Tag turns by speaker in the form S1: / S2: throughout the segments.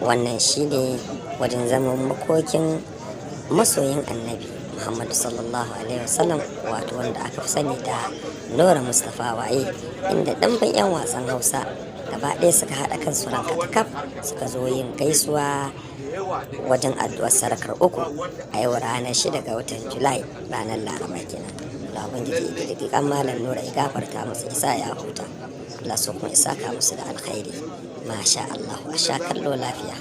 S1: Wannan shine wajen zaman makokin masoyin Annabi Muhammadu sallallahu alaihi wasallam, wato wanda aka fi sani da Nura Mustapha Waye, inda ɗimbin 'yan wasan Hausa gaba ɗaya suka haɗa kansu rankatakaf suka zo yin gaisuwa wajen addu'ar sarakar uku a yau ranar 6 ga watan Julai, ranar Laraba kenan. Allah Ubangiji ya ji kan Malam Nura, ya gafarta masa, ya sa ya huta. Allah su kuma ya saka musu da alkhairi. Masha Allah, a sha kallo lafiya.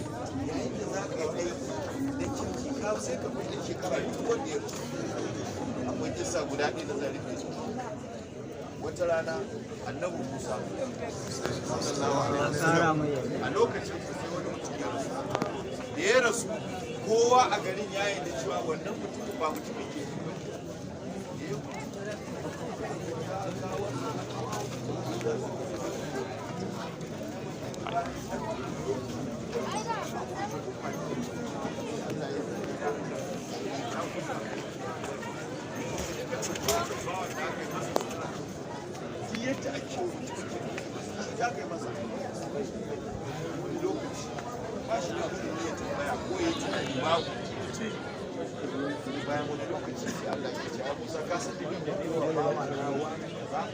S2: Sai ka fi shekara duk wanda ya rasu. Akwai kisa guda ɗaya da zan rufe. Wata rana Annabi Musa sallallahu alaihi wasallam, a lokacin sa sai wani mutum ya rasu. Da ya rasu, kowa a garin ya yarda cewa wannan mutumin ba mutumin ke ba ne. Da ya mutu, yadda ake ya kai masa wani lokaci ba shi da abin da ya tambaya ko ya yi tunani, babu. Bayan wani lokaci sai Allah ya ce, "Ai Musa, ka san dalilin da ne wa bawa na wani kaza?"